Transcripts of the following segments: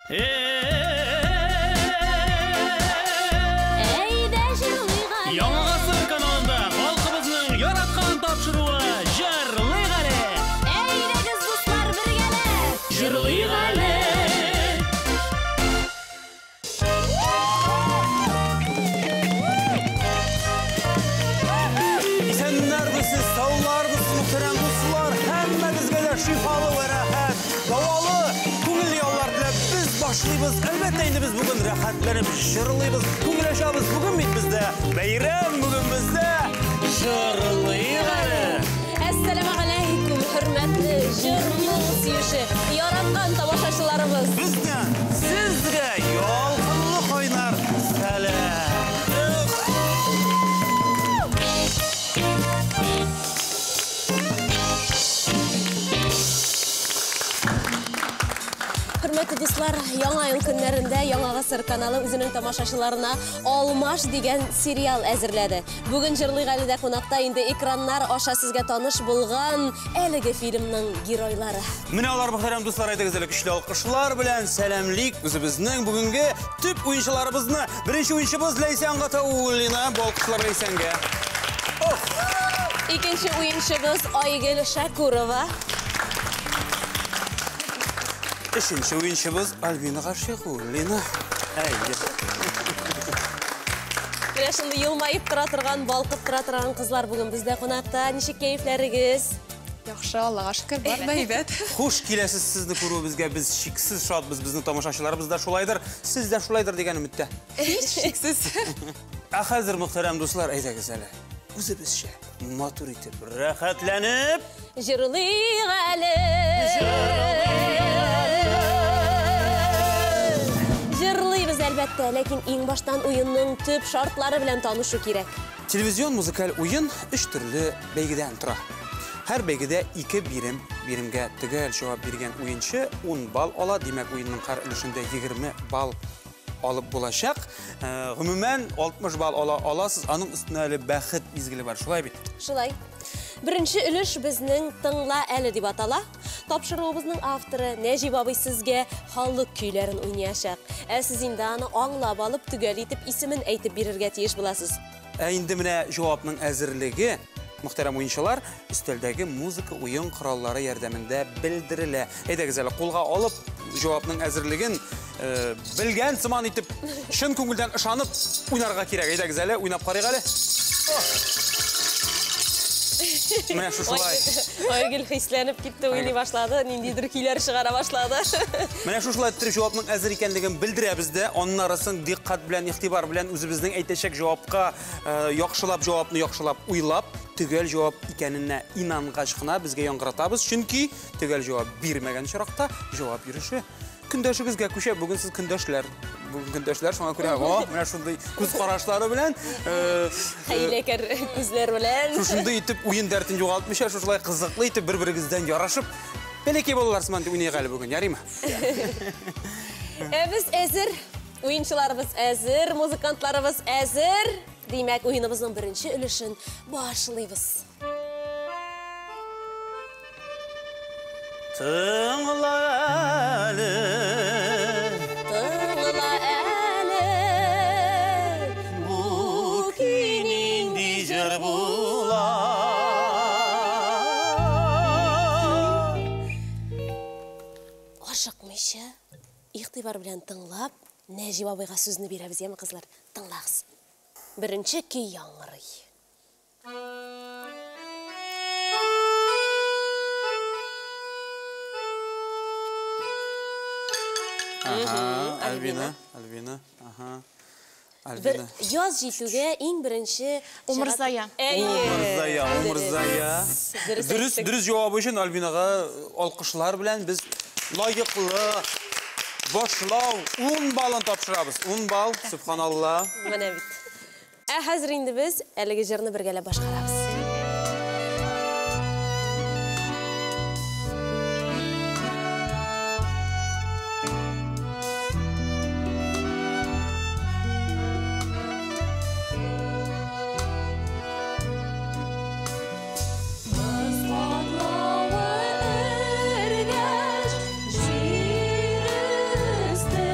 Әйдә җырлыйк әле. Яңа гасыр каналында халкыбызның яраткан тапшыруы Җырлыйк әле. Әйдәгез, дуслар, бергәләп. Җырлыйк әле. Исәннәрмесез, саулармысыз, мөхтәрәм дуслар! Һәммәгезгә дә шифалы вә рәхәт, дәвалы, күңелле яллар теләп без башлыйбыз. Әлбәттә инде без бүген рәхәтләнеп җырлыйбыз, күңел ачабыз. Бүген бит бездә бәйрәм, бүген бездә җырлыйк әле. Әссәламегаләйкүм, хөрмәтле җыр-моң сөюче, яраткан тамашачыларыбыз. Бездән сезгә ялкынлы кайнар сәлам. Хөрмәтле дуслар, Яңа ел көннәрендә Яңа гасыр каналы үзенең тамашачыларына Алмаш дигән сериал әзерләде. Бүген Җырлыйк әле дә кунакта инде экраннар аша сезгә таныш булган әлеге фильмның геройлары. Менә алар, мөхтәрәм дуслар, әйдәгез әле көчле алкышлар белән сәламлик үзебезнең бүгенге төп уенчыларыбызны. Беренче уенчыбыз Ләйсән Гатауллина. Бу алкышлар Ләйсәнгә. Ох! Икенче уенчыбыз Айгөл Шакурова. Өченче уенчыбыз Альбина Гашигуллина. Әйе. Менә шундый елмаеп тора торган, балкып тора торган кызлар бүген бездә кунакта. Ничек кәефләрегез? Яхшы, Аллага шөкер, бар да әйбәт. Хуш киләсез, сезне күрүебезгә без чиксез шатбыз, безнең тамашачыларыбыз да шулайдыр, сез дә шулайдыр дигән өметтә. Һич шиксез. Ә хәзер, мөхтәрәм дуслар, әйдәгез әле. Үзебезчә матур итеп, рәхәтләнеп җырлыйк әле. Җырлыйбыз әлбәттә, ләкин иң баштан уенның төп шартлары белән танышу кирәк. Телевизион музыкаль уен өч төрле бәйгедән тора. Һәр бәйгедә ике бирем. Биремгә төгәл җавап биргән уенчы 10 балл ала. Димәк, уенның һәр өлешендә 20 балл алып булачак. Гомумән, 60 балл ала аласыз. Аның өстенә әле бәхет мизгеле бар. Шулай бит? Шулай. Беренче өлеш безнең Тыңла әле дип атала. Тапшыруыбызның авторы Нәҗип абый сезгә халык көйләрен уйнаячак. Ә сез инде аны аңлап алып, төгәл итеп исемен әйтеп бирергә тиеш буласыз. Ә инде менә җавапның әзерлеге, мөхтәрәм уенчылар, өстәлдәге музыка уен кораллары ярдәмендә белдерелә. Әйдәгез әле кулга алып, җавапның әзерлеген белгән сыман итеп, чын күңелдән ышанып уйнарга кирәк. Әйдәгез әле, уйнап карыйк әле. Менә шушылай. Айгөл хисләнеп китте, уйный башлады, ниндидер көйләр чыгара башлады. Менә шушылай итеп җавапның әзер икәнлеген белдерәбез дә, аннарысын дикъкать белән, игътибар белән үзебезнең әйтәчәк җавапка яхшылап җавапны яхшылап уйлап, төгәл җавап икәненә инангач кына безгә яңгыратабыз, чөнки төгәл җавап бирмәгән очракта җавап йөреше көндәшегезгә күчә. Бүген сез көндәшләр. Бүген көндәшләр, шуңа күрә, о, менә шундый күз карашлары белән, хәйләкәр күзләр белән. Шушындый итеп уен дәртен югалтмыйча, шушылай кызыклы итеп бер-берегездән ярашып, бәләкәй балалар сыман дип уйныйк әле бүген, ярыймы? Ә без әзер, уенчыларыбыз әзер, музыкантларыбыз әзер. Димәк, уеныбызның беренче өлешен башлыйбыз. Тыңла әле. Тыңла әле. Бу көй нинди җыр була? Ашыкмыйча, игътибар белән тыңлап, Нәҗип абыйга сүзне бирәбез, яме кызлар? Тыңлагыз. Беренче көй яңгырый. Ага, Альбина, Альбина, ага. Бер Альбина. яз җитүгә иң беренче Умырзая. Әйе. Умырзая, Умырзая. Дөрес Дөрес, әйттең. дөрес җавап өчен Альбинага алкышлар белән без лаеклы башлау 10 баллын тапшырабыз. 10 балл, субханалла. Менә бит. Ә хәзер инде без әлеге җырны бергәләп башкарабыз. Җир өсте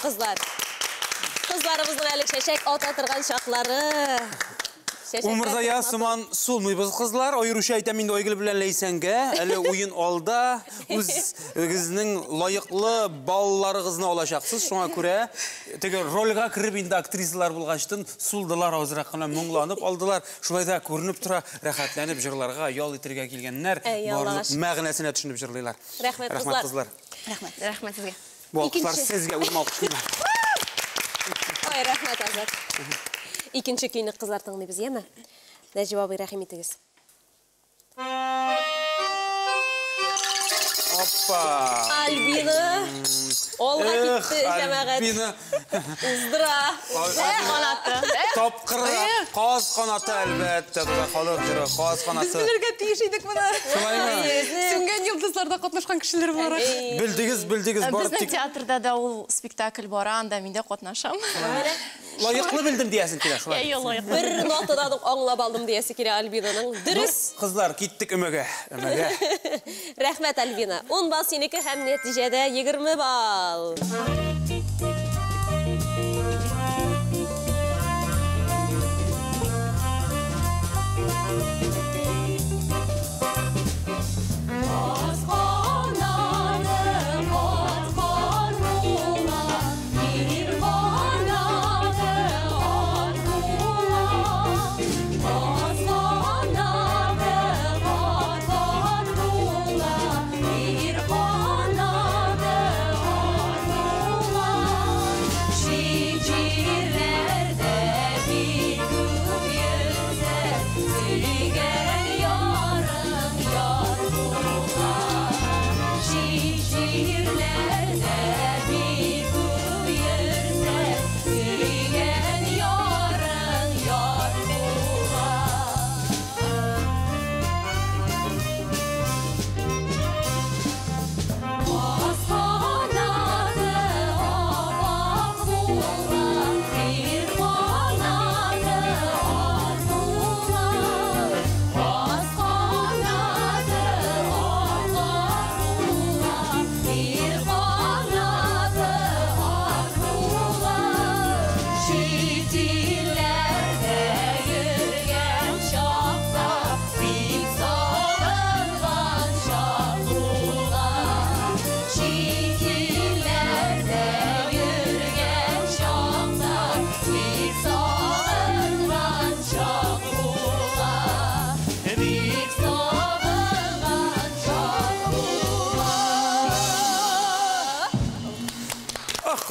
кызлар. Кызларыбызның әле чәчәк ата торган чаклары. Умырзая сыман сулмыйбыз, кызлар. Аеруча әйтәм инде Айгөл белән Ләйсәнгә. Әле уен алда, үзегезнең лаеклы балларыгызны алачаксыз. Шуңа күрә теге рольгә кереп инде актрисалар булгачтын сулдылар, азрак кына моңланып алдылар. Шулай да күренеп тора, рәхәтләнеп җырларга, ял итәргә килгәннәр. Барлык мәгънәсенә төшенеп җырлыйлар. Рәхмәт, кызлар. Рәхмәт. Рәхмәт сезгә. Бу алкышлар сезгә, үзем алкышлыйм. Ой, рәхмәт, Азат. Икенче көйне кызлар тыңлыйбыз, яме? Нәҗип абый, рәхим итегез. Опа! Альбина! Алга китте, җәмәгать. Альбина! Уздыра! Канаты. Тапкыры, каз канаты, әлбәттә, халык җыры, каз канаты. Без белергә тиеш идек моны. Шулаймы? Сүнгән йолдызларда катнашкан кешеләр буларак. Белдегез, белдегез, барып Безнең тик... театрда да ул спектакль бара, анда мин дә катнашам. Лаеклы белдем диясең килә, шулай. Әйе, лаеклы. Бер нотадан ук аңлап алдым диясе килә Альбинаның. Дөрес. Кызлар, киттек өмәгә, өмәгә. Рәхмәт, Альбина. 10 балл синеке һәм нәтиҗәдә 20 балл.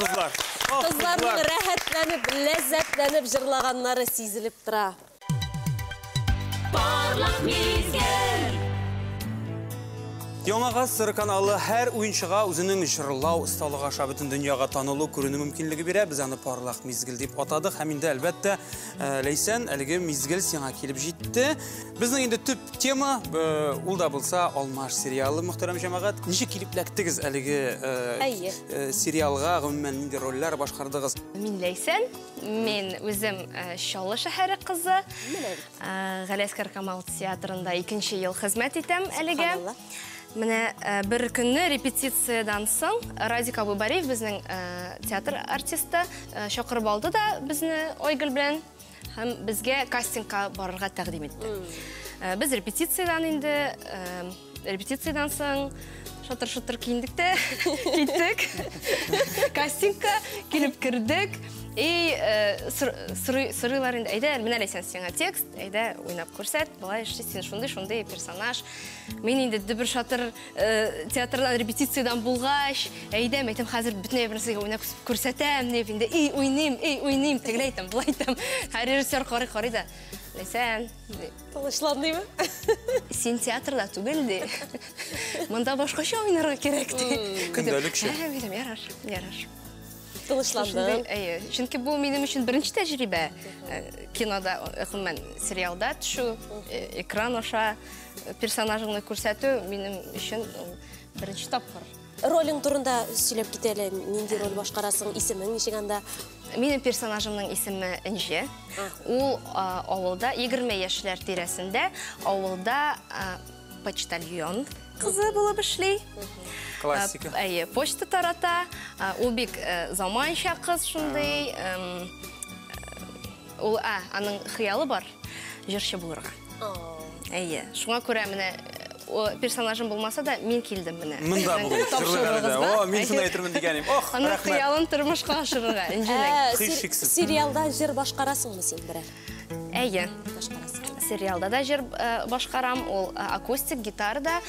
Кызлар. Кызларның рәхәтләнеп, ләззәтләнеп җырлаганнары сизелеп тора. Парлак мизгел. Яңа гасыр каналы һәр уенчыга үзенең җырлау осталыгы аша бөтен дөньяга танылу, күренү мөмкинлеге бирә. Без аны парлак мизгел дип атадык. Һәм инде әлбәттә, Ләйсән, әлеге мизгел сиңа килеп җитте. Безнең инде төп тема, ул да булса Алмаш сериалы, мөхтәрәм җәмәгать. Ничек килеп эләктегез әлеге сериалга, гомумән нинди рольләр башкардыгыз? Мин Ләйсән, мин үзем Чаллы шәһәре кызы. Галиәсгар Камал театрында икенче ел хезмәт итәм әлегә. Менә бер көнне репетициядән соң Радик абый Бариев, безнең театр артисты, чакырып алды да безне Айгөл белән һәм безгә кастингка барырга тәкъдим итте. Без репетициядән инде, репетициядән соң шатыр-шатыр киендек тә киттек. Кастингка килеп кердек. И сорыйлар инде, әйдә, менә Ләйсән сиңа текст, әйдә, уйнап күрсәт, болай эшли, син шундый-шундый персонаж. Мин инде дөбер-шатыр театрдан, репетициядән булгач, әйдә, әйтәм, хәзер бөтен әйберне уйнап күрсәтәм, дип инде, эй, уйныйм, эй, уйныйм, тегеләй әйтәм, болай әйтәм. Һәр режиссер карый-карый да, Ләйсән, ди. Тынычландымы? Син театрда түгел, ди. Монда башкача уйнарга кирәк, ди. Көндәлекчә. Ә, әйтәм, ярар, ярар. Тынычландым. Әйе, чөнки бу минем өчен беренче тәҗрибә. Кинода, гомумән, сериалда төшү, экран аша персонажыңны күрсәтү минем өчен беренче тапкыр. Ролең турында сөйләп кит әле, нинди роль башкарасың, исемең ничек анда? Минем персонажымның исеме Энҗе. Ул авылда 20 яшьләр тирәсендә, авылда почтальон кызы булып эшли. Классика. Әйе, почта тарата. Ул бик заманча кыз шундый. Ул, аның хыялы бар, җырчы булырга. Әйе, шуңа күрә менә персонажым булмаса да, мин килдем менә. Монда бүген җырлык. О, мин шуны әйтермен дигәнем. Ох, рәхмәт. Аның хыялын тормышка ашырырга, Энҗенең. Һичшиксез. Сериалда җыр башкарасыңмы син берәр? Әйе. Сериалда да җыр башкарам, ул акустик гитарада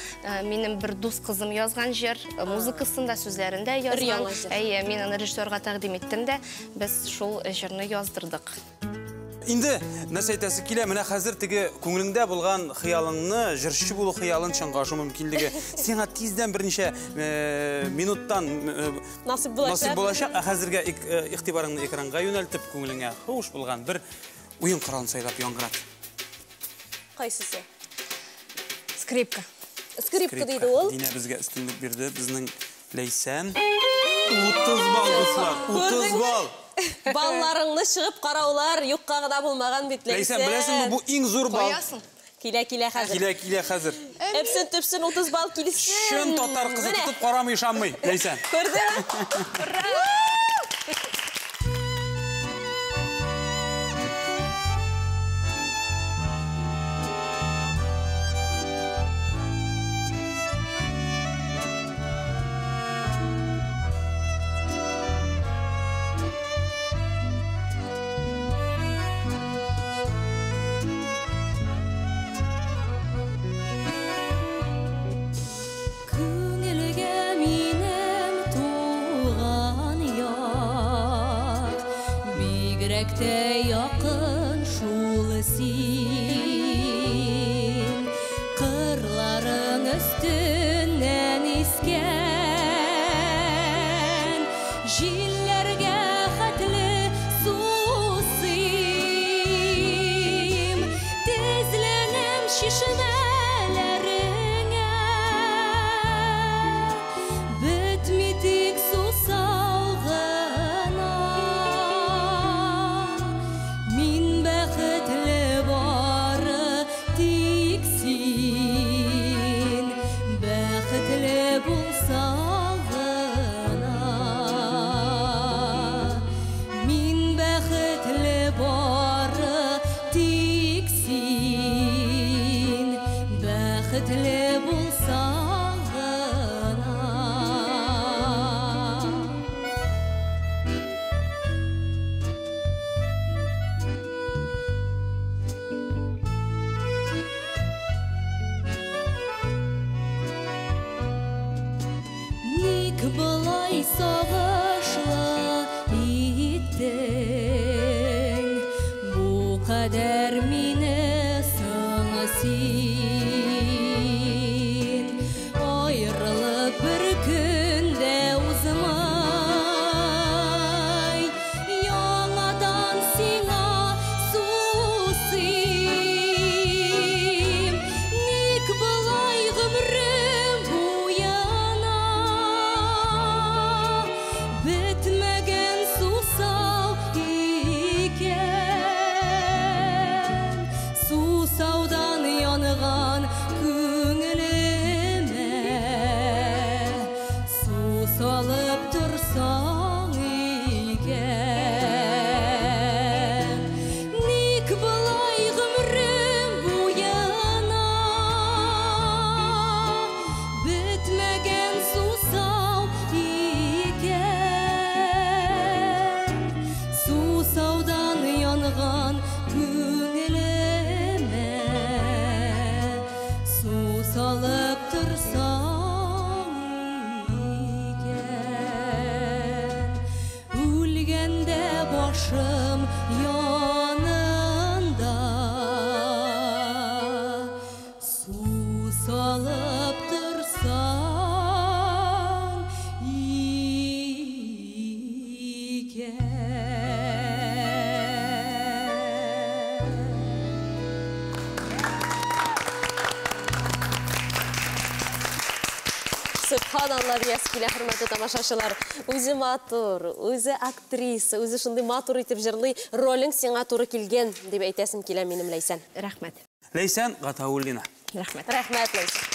минем бер дус кызым язган җыр, музыкасын да, сүзләрен дә язган. Әйе, мин аны режиссерга тәкъдим иттем дә, без шул җырны яздырдык. Инде нәрсә әйтәсе килә, менә хәзер теге күңелеңдә булган хыялыңны, җырчы булу хыялын чынга ашу мөмкинлеге сиңа тиздән берничә минуттан насыйп булачак. Ә хәзергә игътибарыңны экранга юнәлтеп, күңелеңә хуш булган бер уен коралын сайлап яңгырат. Кайсысы? Скрипка. Скрипка диде ул. Динә безгә өстенлек бирде, безнең Ләйсән. 30 балл, дуслар, 30 балл. Балларыңны чыгып караулар юкка гына булмаган бит, Ләйсән. Ләйсән, беләсеңме, бу иң зур балл. Килә, килә хәзер. Килә, килә хәзер. Әпсен, төпсен 30 балл килсен. Чын татар кызы тотып карамый, ышанмый, Ләйсән. Күрдеңме? Ура! Якын шул син, кырларың өстеннән искән җилләргә хәтле сусыйм, тезләнәм чишмәләреңә, бетми тик сусау гына. Бәхетле булсаң гына. Ник болай сагышлы иттең, бу кадәр мине соң син? Аерылып бер көн дә узмай, яңадан сиңа сусыйм. Ник болай гомерем буена бетмәгән сусау икән, сусаудан янган күңелемә су салып торсаң икән. Ник болай гомерем буена бетмәгән сусау икән, сусаудан янган күңелемә су салып торсаң икән. Үлгәндә башым янында су салып торсаң икән. Субханалла диясе килә, хөрмәтле тамашачылар. Үзе матур, үзе актриса, үзе шундый матур итеп җырлый. Ролең сиңа туры килгән дип әйтәсем килә минем, Ләйсән. Рәхмәт. Ләйсән Гатауллина. Рәхмәт. Рәхмәт, Ләйсән.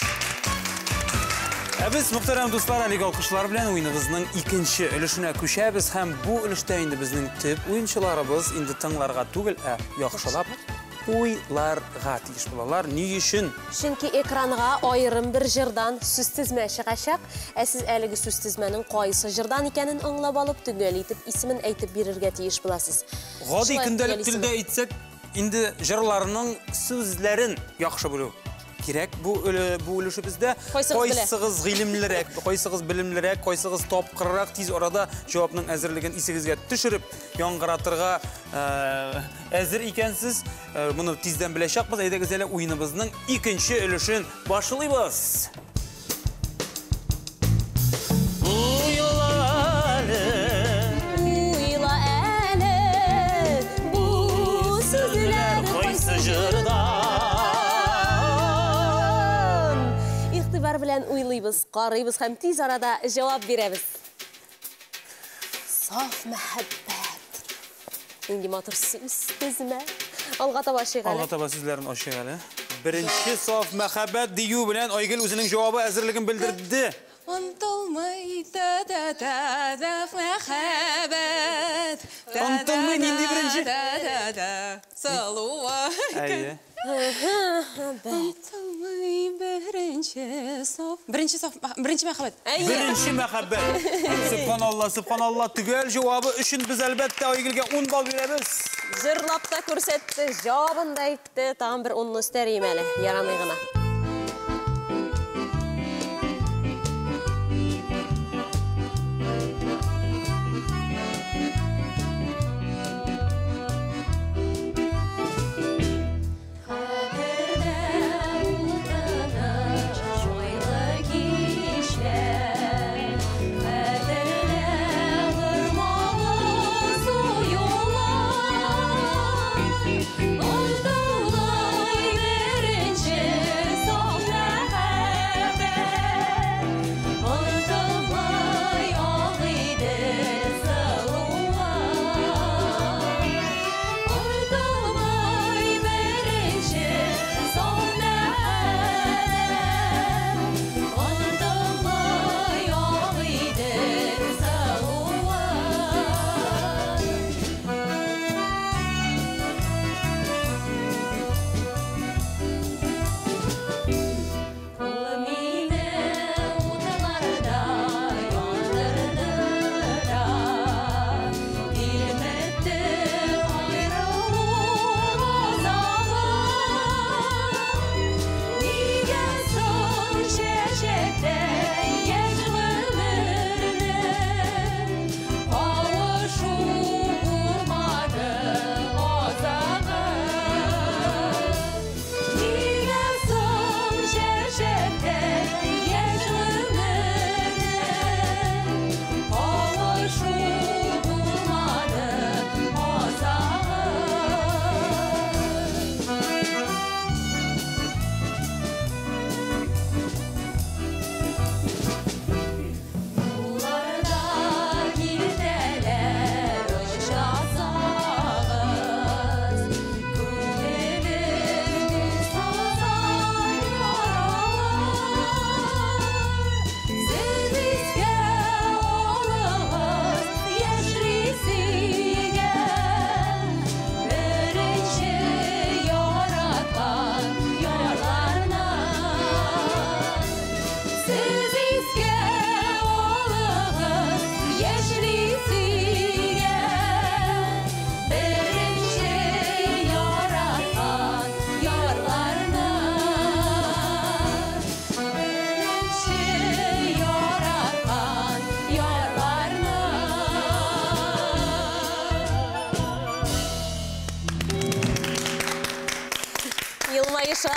Ә без, мөхтәрәм дуслар, әлеге алкышлар белән уеныбызның икенче өлешенә күчәбез һәм бу өлештә инде безнең төп уенчыларыбыз инде тыңларга түгел, ә яхшылап уйларга тиеш булалар. Ни өчен? Чөнки экранга аерым бер җырдан сүзтезмә чыгачак, ә сез әлеге сүзтезмәнең кайсы җырдан икәнен аңлап алып, төгәл итеп исемен әйтеп бирергә тиеш буласыз. Гади көндәлек телдә әйтсәк, инде җырларның сүзләрен яхшы белү кирәк бу өлешебездә. Кайсыгыз гыйлемлерәк, кайсыгыз белемлерәк, кайсыгыз тапкыррак тиз арада җавапның әзерлеген исегезгә төшереп яңгыратырга әзер икәнсез, моны тиздән беләчәкбез. Әйдәгез әле уеныбызның икенче өлешен башлыйбыз. Уйла әле, уйла әле, бу сүзләр кайсы җырдан? Игътибар белән уйлыйбыз, карыйбыз һәм тиз арада җавап бирәбез. Саф мәхәббәт. Нинди матур сүз тезмә. Алга таба ачыйк әле. Алга таба сүзләрен ачыйк әле. Беренче саф мәхәббәт дию белән Айгөл үзенең җавабы әзерлеген белдерде. Онтылмый та-та-та саф мәхәббәт. Онтылмый нинди беренче? Та-та-та сылуы. Әйе. Онтылмый беренче саф. Беренче саф, беренче мәхәббәт. Беренче мәхәббәт. Сөбханалла, сөбханалла. Төгәл җавабы өчен без әлбәттә Айгөлгә 10 балл бирәбез. Җырлап та күрсәтте, җавабын да әйтте. Тагын бер 10-ны өстәрим әле, ярамый гына.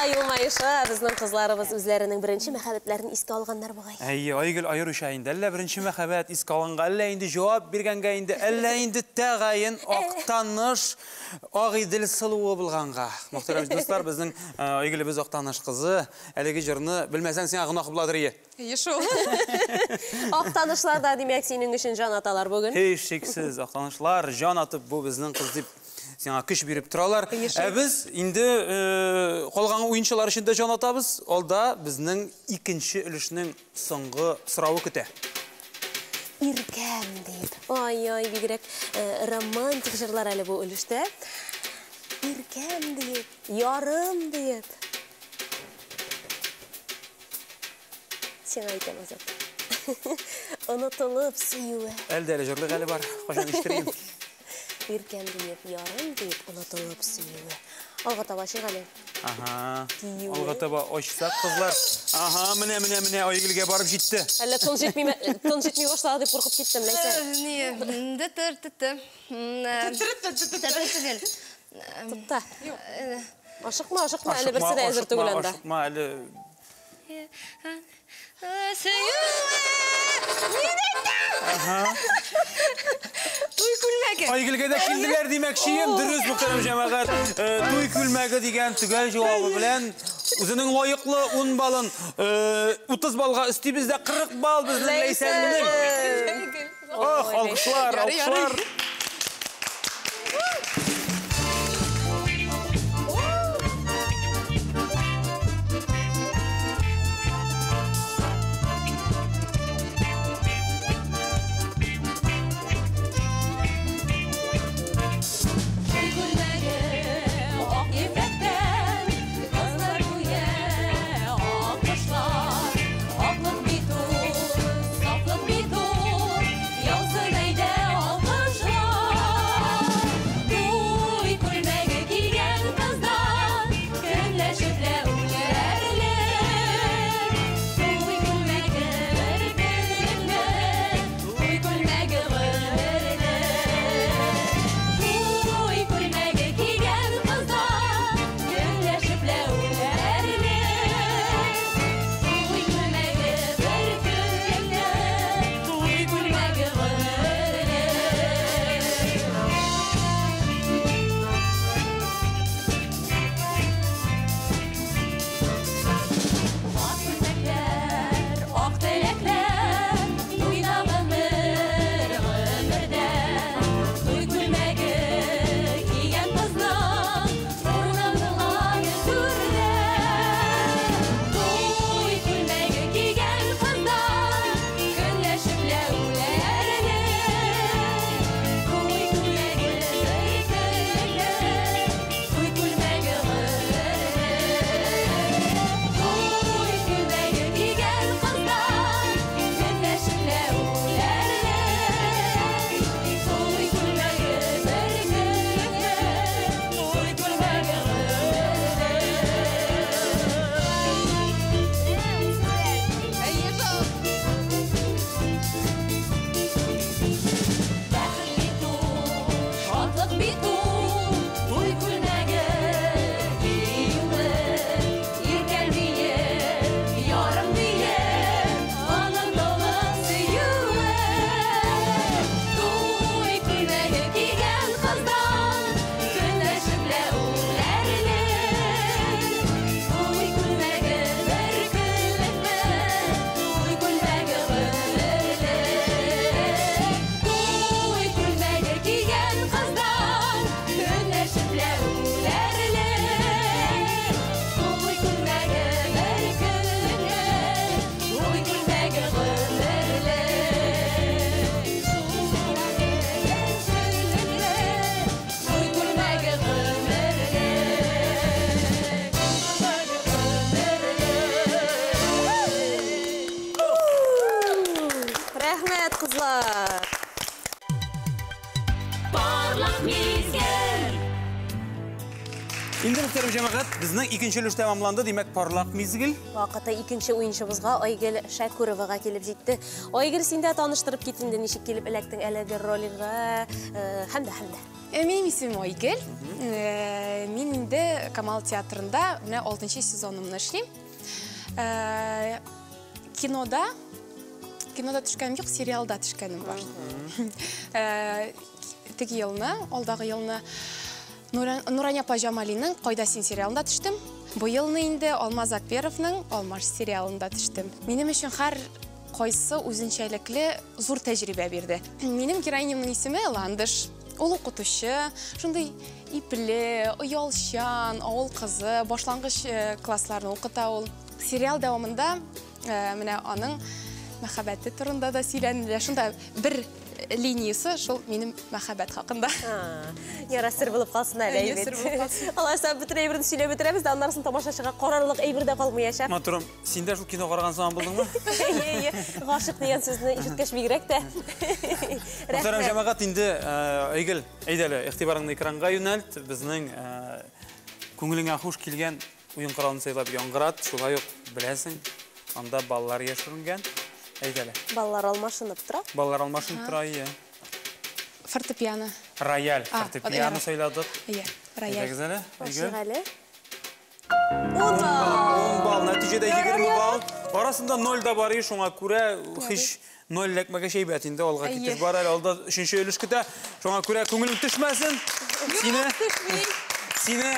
Елмаеша, безнең кызларыбыз үзләренең беренче мәхәббәтләрен искә алганнар бугай. Әйе, Айгөл аеруча инде. Әллә беренче мәхәббәт искә алынга, әллә инде җавап биргәнгә инде, әллә инде тәгаен Актаныш Агыйдел сылуы булганга. Мөхтәрәм дуслар, безнең Айгөлебез Актаныш кызы. Әлеге җырны белмәсәң сиңа гөнаһ буладыр ие. Әйе шул. Актанышлар да димәк синең өчен җан аталар бүген. Һичшиксез, Актанышлар җан атып бу безнең кыз дип сиңа көч биреп торалар. Ә без инде калган Калган уенчылар өчен дә җан атабыз. Алда безнең икенче өлешнең соңгы соравы көтә. Иркәм дип. Ай-ай, бигрәк романтик җырлар әле бу өлештә. Иркәм дип, ярым дип. Сиңа әйтәм, Азат. Онытылып сөюе. Әлдә әле җырлык әле бар. Кайчан ишеттерим. Иркәм диеп, ярым диеп, онытылып сөюе. Алга таба ачыйк әле. Ага. Алга таба ачсак, кызлар. Ага, менә, менә, менә Айгөлгә барып җитте. Әллә тон җитми, тон җитми башлады дип куркып киттем, Ләйсән. Не, д-т, т, т. Түгел. Тукта. Ашыкма, ашыкма, әле берсе дә әзер түгел анда. Ашыкма, әле. Туй күлмәге. Айгөлгә дә килделәр димәкчием. Дөрес, мөхтәрәм җәмәгать. Туй күлмәге дигән төгәл җавабы белән үзенең лаеклы 10 балын 30 балга өстибез дә 40 балл безнең Ләйсәннең. Ох, алкышлар, алкышлар. Инде мөхтәрәм җәмәгать, безнең икенче өлеш тәмамланды, димәк, парлак мизгел. Вакыты икенче уенчыбызга Айгөл Шәкүровага килеп җитте. Айгөл, син дә таныштырып кит инде, ничек килеп эләктең әлеге рольгә, һәм дә, һәм дә. Минем исемем Айгөл. Мин инде Камал театрында менә 6 сезонымны эшлим. Кинода төшкәнем юк, сериалда төшкәнем бар. Теге елны, алдагы елны Нурания апа Җамалиның Кайда син сериалында төштем. Бу елны инде Алмаз Акберовның Алмаш сериалында төштем. Минем өчен һәр кайсы үзенчәлекле зур тәҗрибә бирде. Минем героинямның исеме Ландыш. Ул укытучы, шундый ипле, оялчан, авыл кызы, башлангыч классларны укыта ул. Сериал дәвамында менә аның мәхәббәте турында да сөйләнелә. Шунда бер линиясе шул минем мәхәббәт хакында. Яра, сер булып калсын әле, әйбәт. Алайса бөтен әйберне сөйләп бетерәбез дә, аннан соң тамашачыга карарлык әйбер дә калмаячак. Матурым, син дә шул кино караган сыман булдыңмы? Әйе, гашык дигән сүзне ишеткәч бигрәк тә. Мөхтәрәм җәмәгать, инде Айгөл, әйдә әле, игътибарыңны экранга юнәлт. Безнең күңелеңә хуш килгән уен коралын сайлап яңгырат, шулай ук беләсең, анда баллар яшеренгән. Әйдә әле. Баллар алмашынып тора. Баллар алмашынып тора, ие. Фортепиано. Рояль, фортепиано сайладык. Ие, рояль. Әйдәгез әле, Айгөл. Ашык әле. 10 балл. 10 балл, нәтиҗәдә 20 балл. Арасында 0 да бар, шуңа күрә һич 0 эләкмәгәч әйбәт инде, алга китеш бар әле, алда 3нче өлеш көтә. Шуңа күрә күңелең төшмәсен. Сине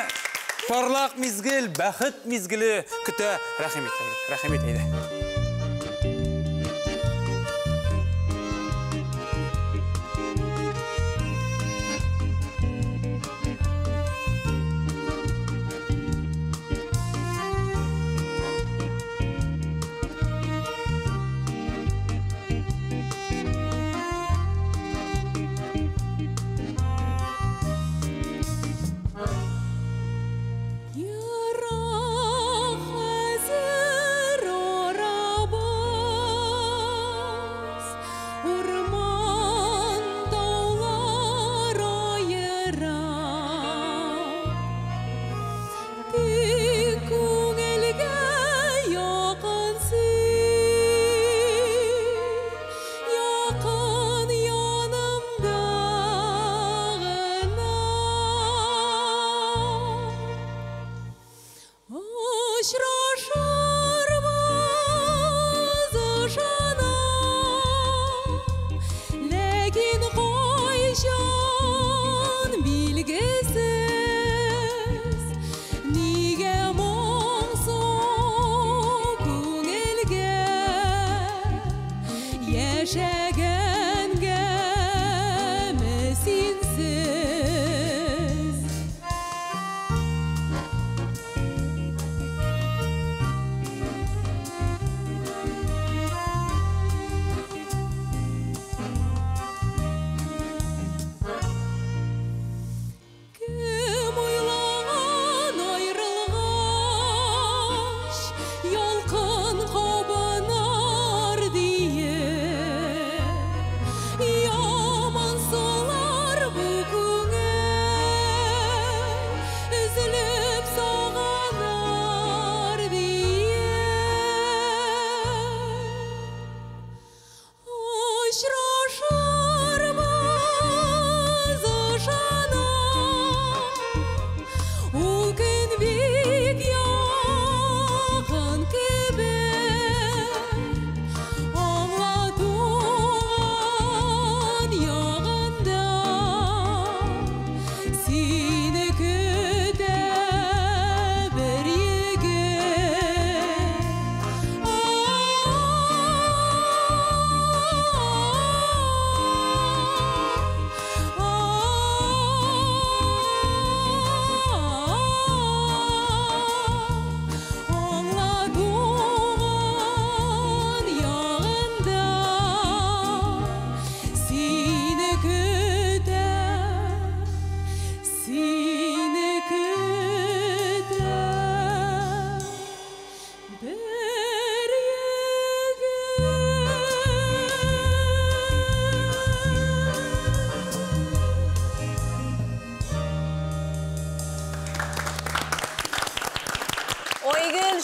парлак мизгел, бәхет мизгеле көтә. Рәхим ит, Айгөл, рәхим ит, әйдә.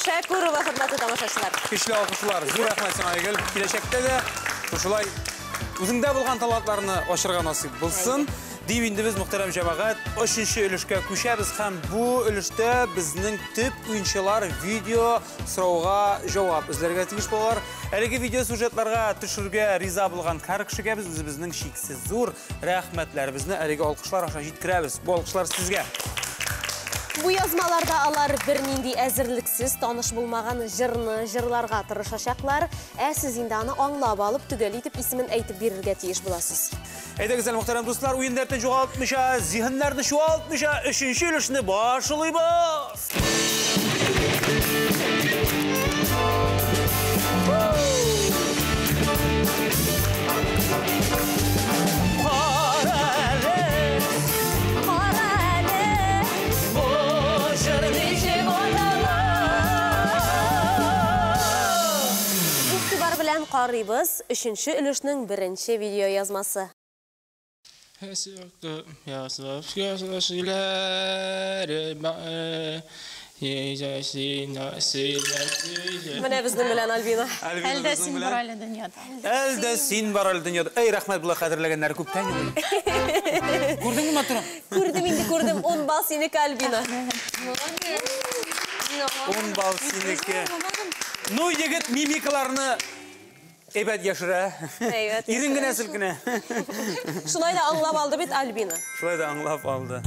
Шәкүрова, хөрмәтле тамашачылар. Көчле алкышлар, зур рәхмәт сиңа, Айгөл. Киләчәктә дә шулай үзеңдә булган талантларны ачырга насыйп булсын. Дип инде без, мөхтәрәм җәмәгать, өченче өлешкә күчәбез һәм бу өлештә безнең төп уенчылар видео сорауга җавап эзләргә тиеш булалар. Әлеге видео сюжетларга төшергә риза булган һәр кешегә без үзебезнең чиксез зур рәхмәтләребезне әлеге алкышлар аша җиткерәбез. Бу алкышлар сезгә. Бу язмаларда алар бернинди әзерлексез таныш булмаган җырны җырларга тырышачаклар. Ә сез инде аны аңлап алып, төгәл итеп исемен әйтеп бирергә тиеш буласыз. Әйдәгез әле, мөхтәрәм дуслар, уен дәртен югалтмыйча, зиһеннәрне чуалтмыйча, өченче өлешне башлыйбыз. Игътибар белән карыйбыз өченче өлешнең беренче видео язмасы. Менә безнең белән Альбина. Әлдә син бар әле дөньяда. Әлдә син бар әле дөньяда. Эй, рәхмәт, болай хәзерләгәннәр күптән юк. Күрдеңме, матурым? Күрдем инде, күрдем. 10 балл синеке, Альбина. 10 балл синеке. Ну, егет мимикаларны әйбәт яшерә. Әйбәт Ирен генә селкенә. Шулай да аңлап алды бит Альбина. Шулай да аңлап алды.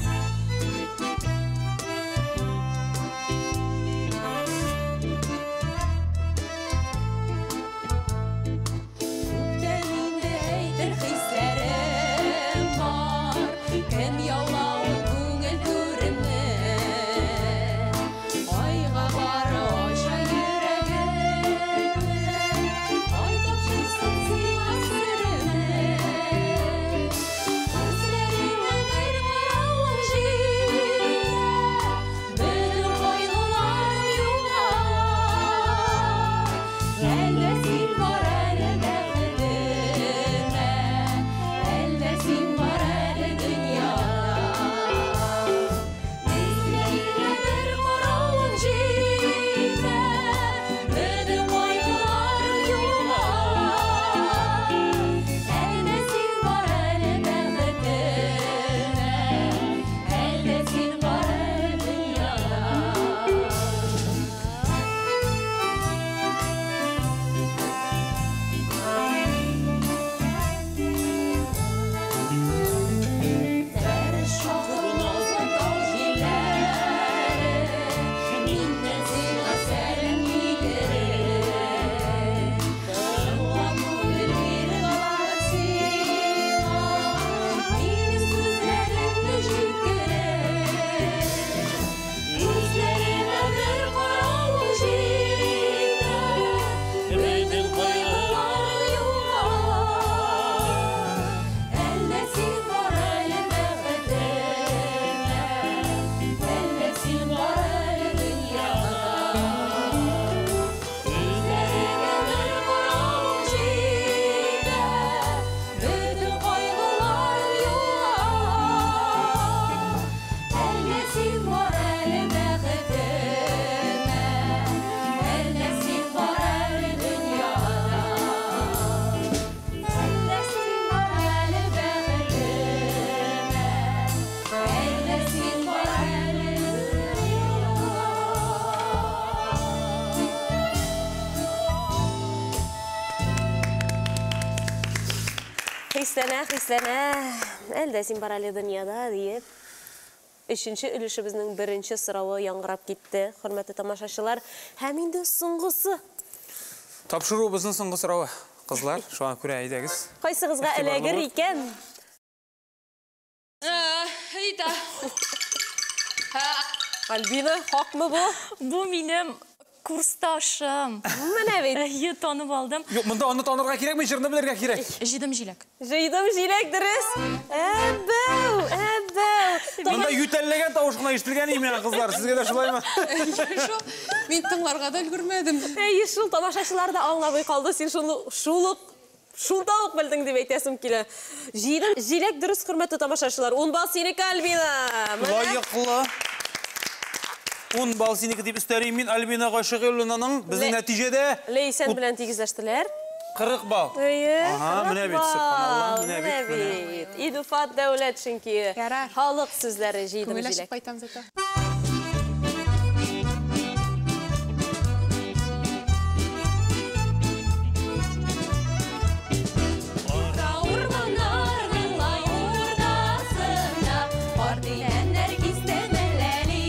Хисләнә, хисләнә. Әлдә син бар әле дөньяда диеп. Өченче өлешебезнең беренче соравы яңгырап китте, хөрмәтле тамашачылар. Һәм инде соңгысы. Тапшыруыбызның соңгы соравы. Кызлар, шуңа күрә әйдәгез. Кайсыгызга эләгер икән? Рита. Альбина, хакмы бу? Бу минем курсташым. Менә бит. Әйе, танып алдым. Юк, монда аны танырга кирәкми, җырны белергә кирәк. Җыйдым җиләк. Җыйдым җиләк, дөрес. Әбәү, әбәү. Монда ютәлләгән тавыш кына ишетелгән иде, кызлар. Сезгә дә шулаймы? Шул, мин тыңларга да өлгермәдем. Әйе, шул тамашачылар да аңламый калды. Син шуны шул ук шунда ук белдең дип әйтәсем килә. Җыйдым җиләк, дөрес, хөрмәтле тамашачылар. 10 балл синеке, Альбина. Лаеклы. 10 балл синеке дип өстәрим мин Альбина Гашыйгуллинаның. Безнең нәтиҗәдә Ләйсән белән тигезләштеләр. 40 балл. Әйе. Ага, менә бит, субханалла, менә бит. Идуфат Дәүләт чөнки халык сүзләре җыйдым Күңел җиләк. ачып кайтам зато. Урманнарның лай уртасында кар дигәннәр кистемеләли.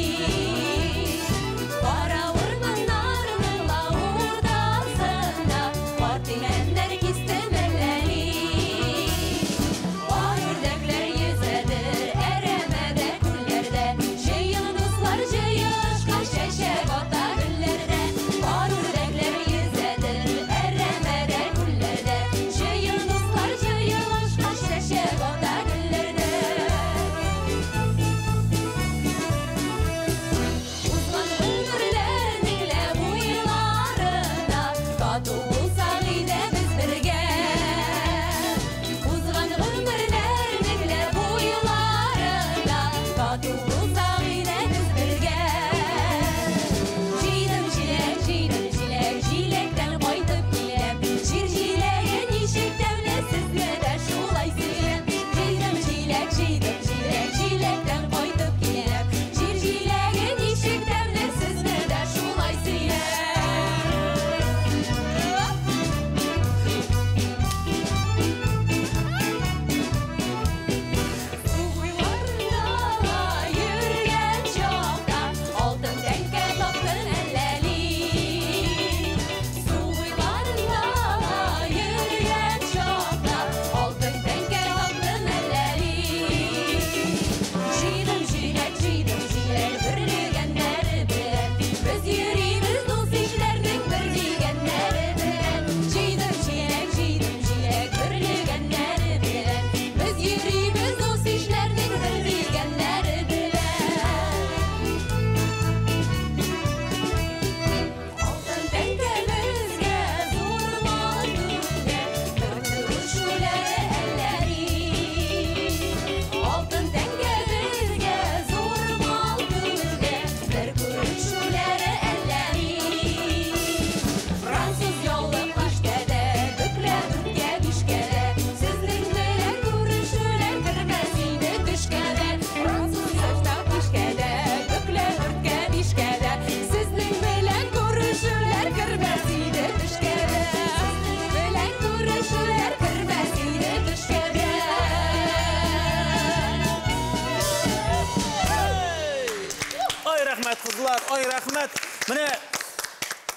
рәхмәт, кызлар, ай рәхмәт. Менә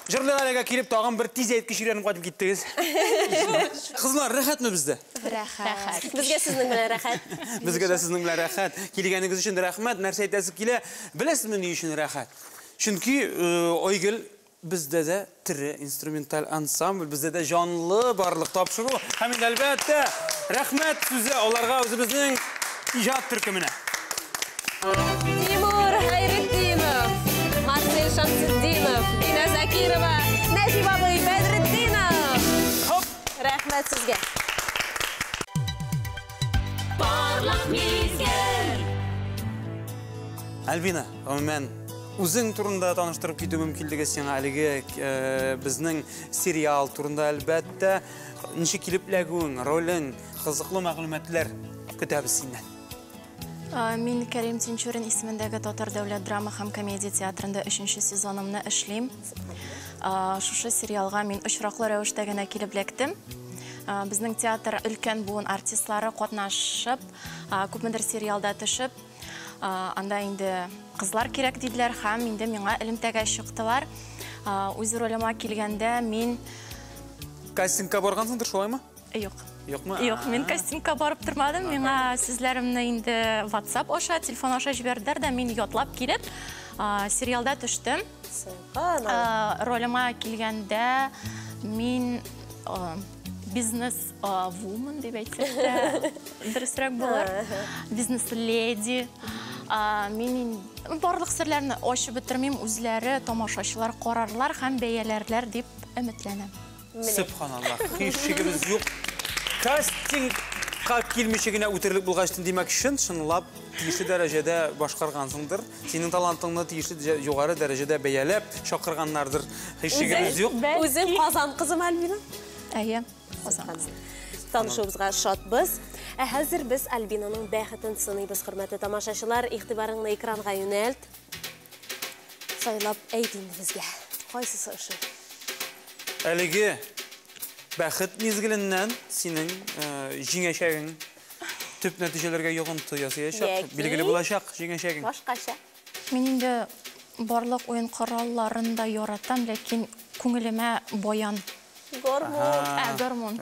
Җырлык әлегә килеп тагын бер тиз әйткеч өйрәнеп кайтып киттегез. Кызлар, рәхәтме бездә? Рәхәт. Безгә сезнең белән рәхәт. Безгә дә сезнең белән рәхәт. Килгәнегез өчен рәхмәт. Нәрсә әйтәсе килә? Беләсезме ни өчен рәхәт? Чөнки Айгөл бездә дә тере инструменталь ансамбль, бездә дә җанлы барлык тапшыру. Һәм инде әлбәттә, рәхмәт сүзе аларга үзебезнең иҗат төркеменә. Тимур Хайретдинов, Марсель Шамсетдинов, Дина Закирова, Нәҗип абый Бәдретдинов. Хоп! Рәхмәт сезгә. Парлак мизгел. Альбина, гомумән, үзең турында таныштырып китү мөмкинлеге сиңа әлеге безнең сериал турында әлбәттә, ничек килеп эләгүең, ролең, кызыклы мәгълүматлар көтәбез синнән. Мин Кәрим Тинчурин исемендәге Татар дәүләт драма һәм комедия театрында 3-нче сезонымны эшлим. Шушы сериалга мин очраклы рәвештә генә килеп эләктем. Безнең театр өлкән буын артистлары катнашып, күпмедер сериалда төшеп, анда инде кызлар кирәк диделәр һәм инде миңа элемтәгә чыктылар. Үз ролемә килгәндә мин Кастингка баргансыңдыр, шулаймы? Юк. Юкмы? Юк, мин кастингка барып тормадым. Миңа сүзләремне инде WhatsApp аша, телефон аша җибәрделәр дә, мин ятлап килеп, сериалда төштем. Ролемә килгәндә мин бизнес вумен дип әйтсәк тә дөресрәк булыр. Бизнес-леди. Мин барлык серләрне ачып бетермим, үзләре тамашачылар карарлар һәм бәяләрләр дип өметләнәм. Сөбханаллах, һич шигебез юк. Кастингка килмичә генә үтерлек булгач, димәк, чын-чынлап тиешле дәрәҗәдә башкаргансыңдыр. Синең талантыңны тиешле югары дәрәҗәдә бәяләп чакырганнардыр. Һич шигебез юк. Үзең Казан кызым, Альбина? Әйе, Казан кызы. Танышуыбызга шатбыз. Ә хәзер без Альбинаның бәхетен сыныйбыз, хөрмәтле тамашачылар. Игътибарыңны экранга юнәлт. Сайлап әйт инде безгә. Кайсысы ошый? Әлеге бәхет мизгеленнән синең җиңәчәгең төп нәтиҗәләргә йогынты ясаячак, билгеле булачак җиңәчәгең. Башкача. Мин инде барлык уен коралларын да яратам, ләкин күңелемә баян. Гармун. Гармун.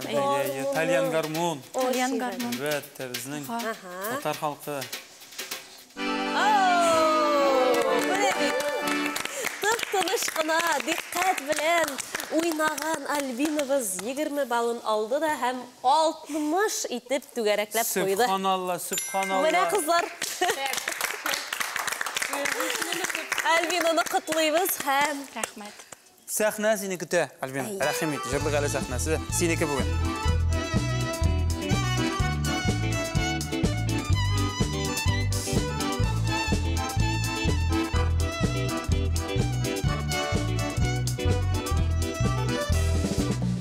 Тальян гармун. Тальян гармун. Әлбәттә, безнең татар халкы. Тып-тыныч кына, диккать белән уйнаган Альбинабыз 20 баллын алды да һәм 60 итеп түгәрәкләп куйды. Сөбханалла, сөбханалла. Менә кызлар. Альбинаны котлыйбыз һәм рәхмәт. Сәхнә сине көтә, Альбина. Рәхим ит, җырлык әле сәхнәсе синеке бүген.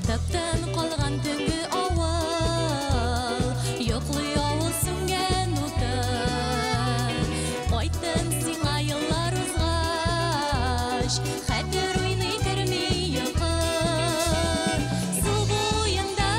Таптан калган төнге авыл, йоклый авыл сүнгән уты. Кайттым сиңа еллар узгач, хәтер уйный керми йокы. Су буенда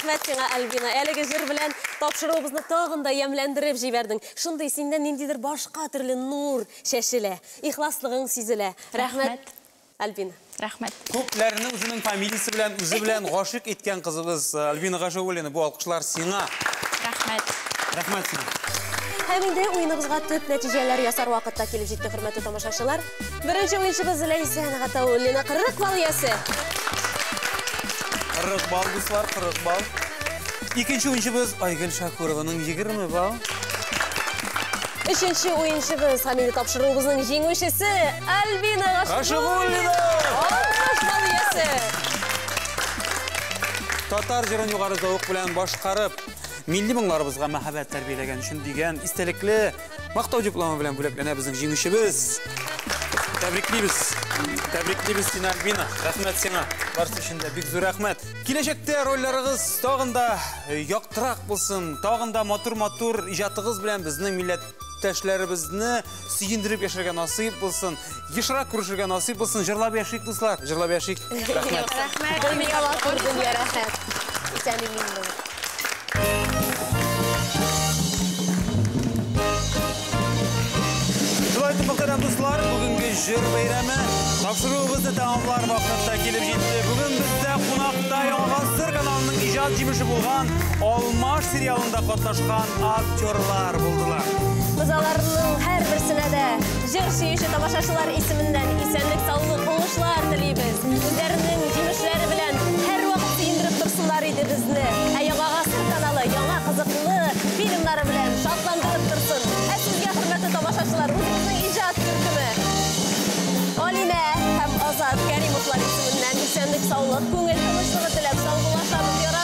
Рәхмәт сиңа, Альбина. Әлеге җыр белән тапшыруыбызны тагын да ямьләндереп җибәрдең. Шундый синнән ниндидер башка төрле нур чәчелә. Ихласлыгың сизелә. Рәхмәт, Альбина. Рәхмәт. Күпләрне үзенең фамилиясе белән, үзе белән гашыйк иткән кызыбыз Альбина Гашигуллина. Бу алкышлар сиңа. Рәхмәт. Рәхмәт сиңа. Һәм инде уеныбызга төп нәтиҗәләр ясар вакытта килеп җитте, хөрмәтле тамашачылар. Беренче уенчыбыз Ләйсән Гатауллина 40 балл иясе. 40 балл, дуслар, 40 балл. Икенче уенчыбыз Айгөл Шакурованың 20 балл. Өченче уенчыбыз һәм инде тапшыруыбызның җиңүчесе Альбина Гашигуллина. 60 балл иясе. Татар җырын югары зәвык белән башкарып, милли моңнарыбызга мәхәббәт тәрбияләгән өчен дигән истәлекле мактау дипломы белән бүләкләнә безнең җиңүчебез. Тәбриклибез. Тәбриклибез сине, Альбина. Рәхмәт сиңа. Барысы өчен дә бик зур рәхмәт. Киләчәктә рольләрегез тагын да яктырак булсын, тагын да матур-матур иҗатыгыз белән безнең милләттәшләребезне сөендереп яшәргә насыйп булсын. Ешрак күрешергә насыйп булсын. Җырлап яшик, дуслар. Җырлап яшик. Рәхмәт. Рәхмәт. Дөнья матур, дөнья рәхәт. Исән имин булып. Шулай итеп, мөхтәрәм дуслар, бүгенге җыр бәйрәме тапшыруыбызны тәмамлар вакытта килеп җитте. Бүген бездә кунакта Яңа Гасыр каналының иҗат җимеше булган Алмаш сериалында катнашкан актерлар булдылар. Без аларның һәрберсенә дә җыр сөюче тамашачылар исеменнән исәнлек, саулык, уңышлар телибез. Үзләренең җимешләре белән һәрвакыт сөендереп торсыннар иде безне. Ә Яңа Гасыр каналы яңа кызыклы фильмнары белән шатландырып торсын. Ә сезгә, хөрмәтле тамашачылар, үзебезнең иҗат төркеме Алинә һәм Азат Кәримовлар исеменнән исәнлек, саулык, күңел тынычлыгы теләп саубуллашабыз.